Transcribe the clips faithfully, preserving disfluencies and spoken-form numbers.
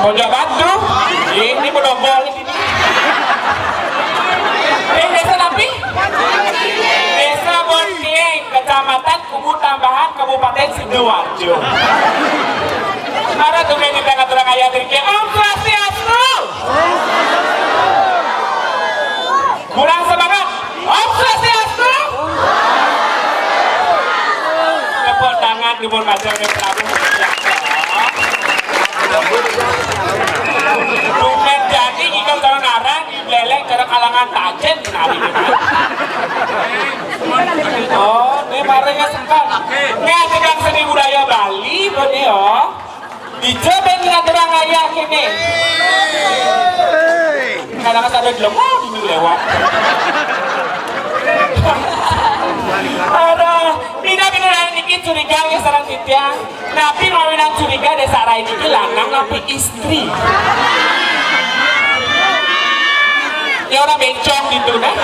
Pojok Batu. Ini bedogol di sini. Eh, desa napi? Desa Bontieng, Kecamatan Kubu Tambahan, Kabupaten Sidoarjo. Ada tuh yang kita ngaturang ayah diri. Om Swastiastu. Kurang semangat. Om Swastiastu. Tepuk tangan di bawah macam Prabu. Tumben jadi kita kalau narang di belek cara kalangan tajen nari. Oh, ini barengnya sekat. Ini adegan seni budaya Bali, bener ya. Dicoba ngaturang ayah kene. Kadang ada dulu, oh, dulu lewat. Ada, bina-bina niki curiga ya sareng titiang. Napi mawinan curiga desa rai niki lanang napi istri. Ya orang bencong gitu kan.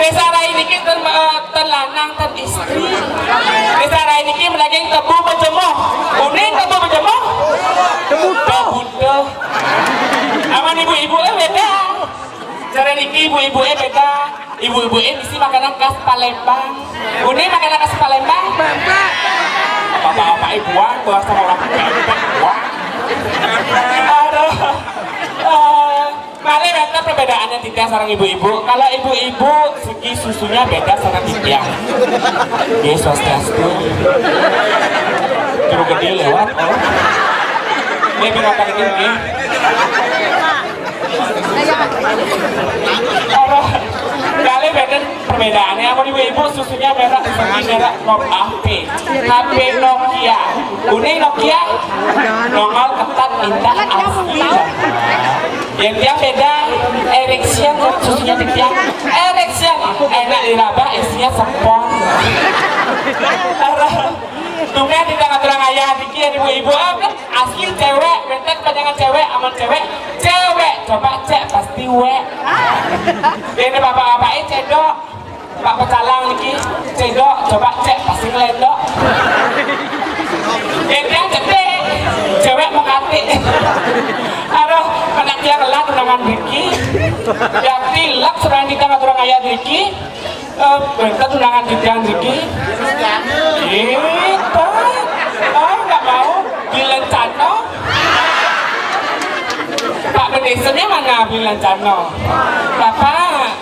Desa rai niki ten, eh, ten lanang ten istri. Desa rai niki menaging tebu bejemuh. Uning tebu bejemuh. Tebu tuh. Aman ibu-ibu eh beda. Cara niki ibu-ibu eh beda. Ibu-ibu eh misi makanan khas Palembang. Uning makanan khas Palembang. Bapak-bapak eh buang, buang sama orang buang. Aduh. Eh, Malih wénten perbedaannya titiang sareng ibu-ibu. Kalau ibu-ibu segi susunya beda sareng titiang. Nggih, swastiastu. Juru gedé lewat, oh. Nggih, pingatang ini, nggih. Aduh, kali beda perbedaannya. Amun ibu-ibu susunya merah, segi merah, no H P. H P Nokia. Uning Nokia. Nongol ketat, indah, asli. Yang tiang beda, Ericsson, susunya di tiang. Ericsson, enak diraba, isinya spons. Aduh, tumben kita ngaturang ayah diki, ibu-ibu, ah, asli cewek, bentek panjangan cewek, aman cewek, cewek, coba cek, pasti wek. Ini bapak-bapak ini cedok, Pak Pecalang niki, cedok, coba cek, pasti ngelendok. Ini yang gede, cewek mau kati. Aduh, anak dia ngelah tunangan Ricky. Yang tilak sudah nikah ngaturang ayah Ricky. Eh, bentar tunangan di Jang Diki. Gitu. Oh, nggak mau. Dilencana. Pak Bendesanya mana Bilencana? Bapak.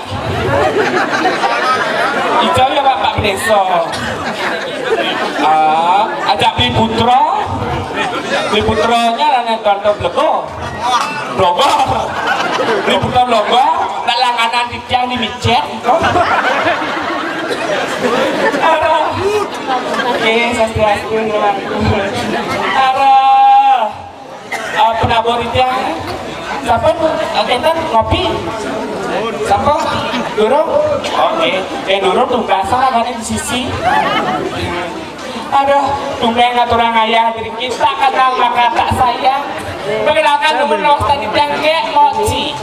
Ijo ya Pak, Pak Bendeso. Ah, ajak Bi Putra. Bi Putranya lah nonton Blego. Blogor. Liputan Blogor, nak langganan di tiang di micet. Aduh. Oke, swastiastu. Aduh. Eh, penabur di tiang. Siapa? Oke, kan ngopi. Siapa? Durung? Oke. Eh, durung tuh, biasa lah, kan di sisi. Aduh, tumben ngaturang ayah diri kita kenal maka tak sayang. Perkenalkan dulu, nama saya Didang Gek Mochi.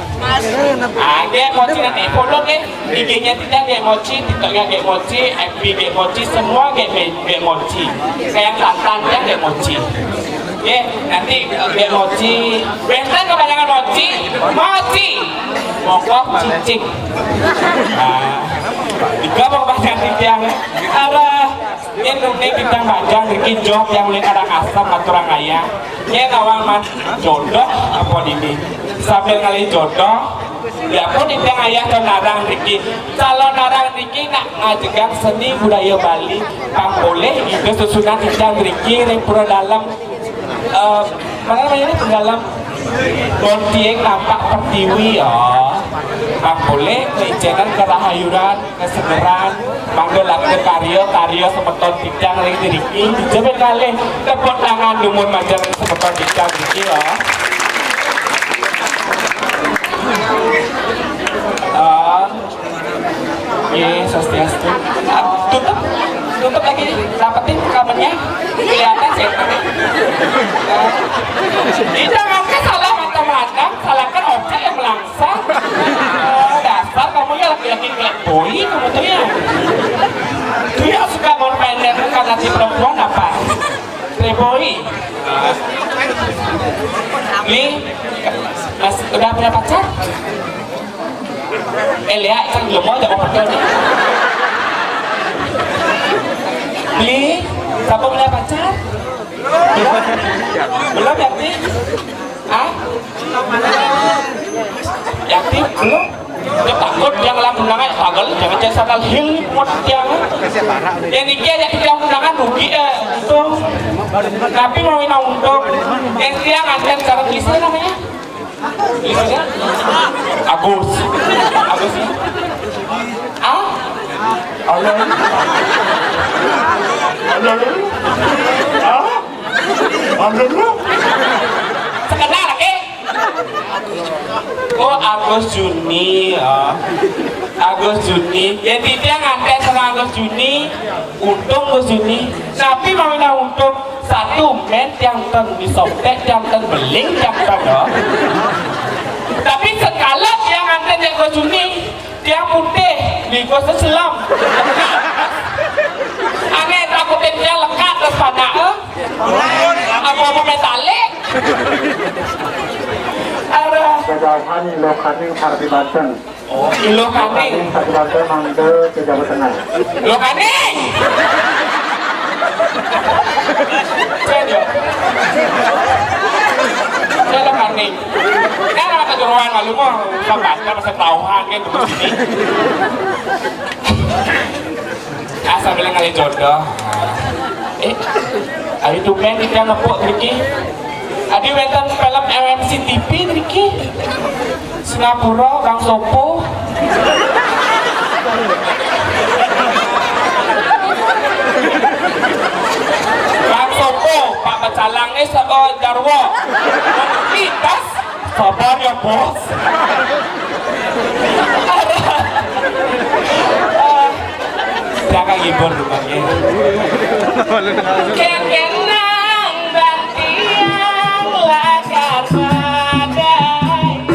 Ah, Gek Mochi nanti follow, Gek. I G-nya Didang Gek Mochi, TikTok-nya Gek Mochi, F B Gek Mochi, semua Gek Me-, Gek Mochi. Kayak Tantan ya Gek Mochi. Oke, nanti Gek Mochi. Bentar kepanjangan Mochi, Mochi. Mongkok cicing. Nah, tiga mau kepanjangan tiang. Aduh. Ini nih kita bajang bikin job yang mulai kadang asam ngaturang ayah. Ini nawang man jodoh apa ini? Sambil ngalih jodoh, ya pun ini ayah calon narang Riki. Calon narang Riki nak ngajegang seni budaya Bali. Pang boleh itu susunan kita Riki ring pura dalam. Eh, mana namanya ini? Dalam Bontieng nampak pertiwi, ya. Pang boleh ngelincengkan kerahayuran, kesegeran, mangga laksa karya-karya semeton titiang ring diriki, dijebak kalih tepuk tangan dumun majeng semeton titiang niki, ya. Ah, nggih, swastiastu. Ah, tutup, tutup lagi, rapetin kabelnya, kelihatan sih. Tidak mungkin salah mata mandang, salahkan objek yang melangkah. Oh, dasar kamu ya laki-laki playboy kamu tuh ya. Tuh ya suka berpendek karena si perempuan apa? Boy. Ni, Mas, udah punya pacar? Eh, lihat kan belum mau jawab betul ni. Beli, siapa punya pacar? Belum, belum ya, Beli? Ah? Yatim? Belum? Dia takut dia ngelam undangan, tagal, jangan jadi salah hil buat tiang. Yang niki aja tiang undangan rugi, eh, untung. Tapi mau ina untung. Yang tiang anten cara tulisnya namanya? Tulisnya? Agus. Agus. Ah? Allah. Allah. Ah? Sekedar, oke? Oh, Agus Juni, ya. Agus Juni. Ya, tidak ngantek sama Agus Juni. Untung Agus Juni. Tapi mau minta untung satu men tiang ten disoptek, tiang ten beling, tiang ten, ya. Tapi sekala tiang ngantek Agus Juni, tiang putih, di Agus selam. Aneh takutin tiang lekat terus panak, eh. Apa-apa metalik. Arah. Kejauhan Iloh Kaning Parti Banten. Oh, Iloh Kaning. Kaning Parti Banten mangga ke Jawa Tengah. Iloh Kaning. Saya dia. Saya Iloh Kaning. Kan orang kejuruan malu mah. Sama ada masa tahuan kan dulu sini. Ah, sambil ngalih jodoh. Eh, ayo tumen kita ngepuk driki. Adi wénten film M N C T V driki. Singapura, Bang Sopo. Bang Sopo, Pak Pecalang ni sapa jarwo. Itas. Sabar ya, Bos. Jangan ngibur rumahnya. Kenkenang bantiang lakar padai,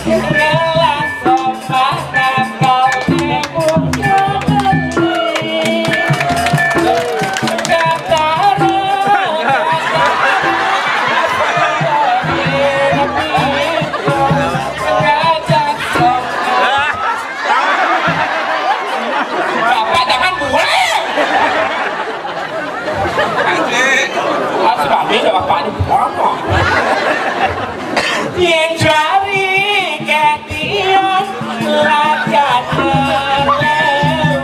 ngelah somah nakal nebuk kadeli. Katara Bapak jangan buang. Harus babi ada bapak di buang. Yang cari katian lakat lewat.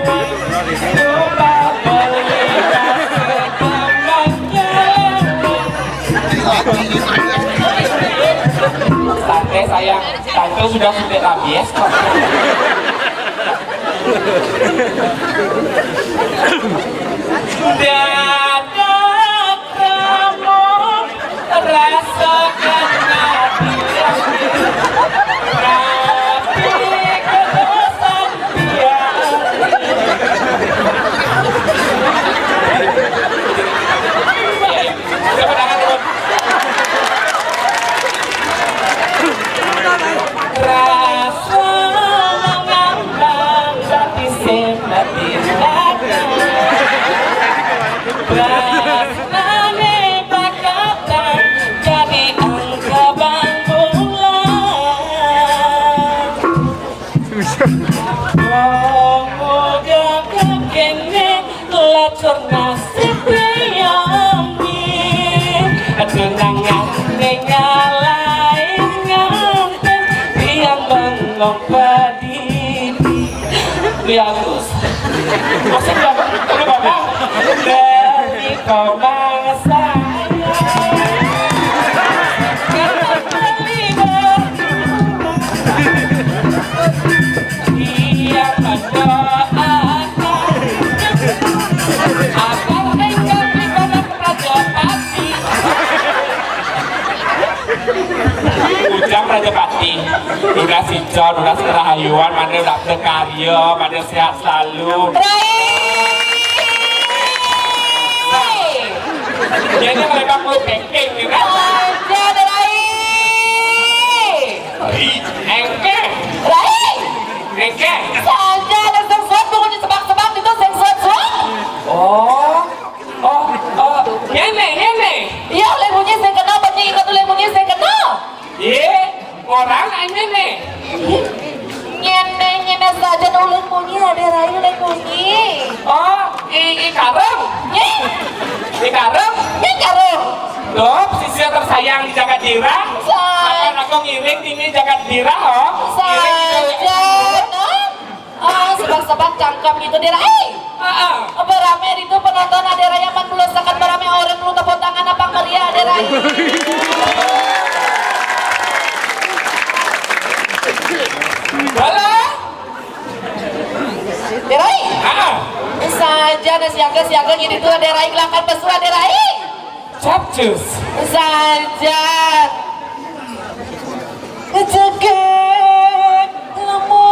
Coba beli kasih teman. Santai sayang, tante sudah suntik rabies kok. Dadak kamu rasakan hati, tapi kedosan dia. Rasa mangambang dadi sing dadi dagang. Rasane bakatan dadi angkabang bulan. Pemuda kekene lacur nasib piyambi. Tunangan nyalai nganten tiang bengong padidi. Kuwi Agus. Masih nggak? Udah, Bapak? Dari koma saya. Iya, berdoa. Apa yang kami kono Prajapati? Ujang Prajapati. Udah sincon, udah serahayuan, mana udah berkarya, mana sehat selalu. Rai! Dia ni kalau bang lu pengkeng ni kan? Aja ada Rai! Rai! Engkeh! Rai! Engkeh! Saja ada sesuatu, pokoknya sebab-sebab itu sesuatu. Oh, oh, oh, ngene, ngene, Nih. Nyene, nyene saja ulun munyi, Ade Rai ulun munyi. Oh, i, i karung. Nyeh. I karung. Nyeh karung. Tuh, sisia tersayang di jagat dira. Sa- Akan aku ngiring dini jagat dira, oh. Ngiring di Saja, nah. Ah, sebak-sebak cangkem itu, Ade Rai. Ah, ah. Berame itu penonton, Ade Rai, aman belum sakat berame orang belum tepuk tangan apa meriah, Ade Rai. Halo. Ade Rai. Ah. Saja ada siaga-siaga gitu tuh, Ade Rai, kelakar pesu, Ade Rai. Capcus. Saja. Cekek lemu.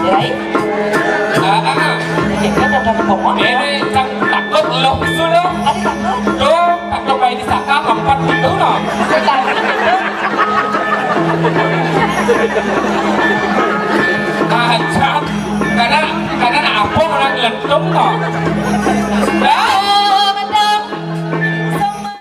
Rai? Ah, ah, ah. Ini cang takut loh, itu loh. Ada takut? Tuh, takut bayi disangka empat gitu loh. Takut. Aja. Karena, karena apa orang lentung loh. Dah.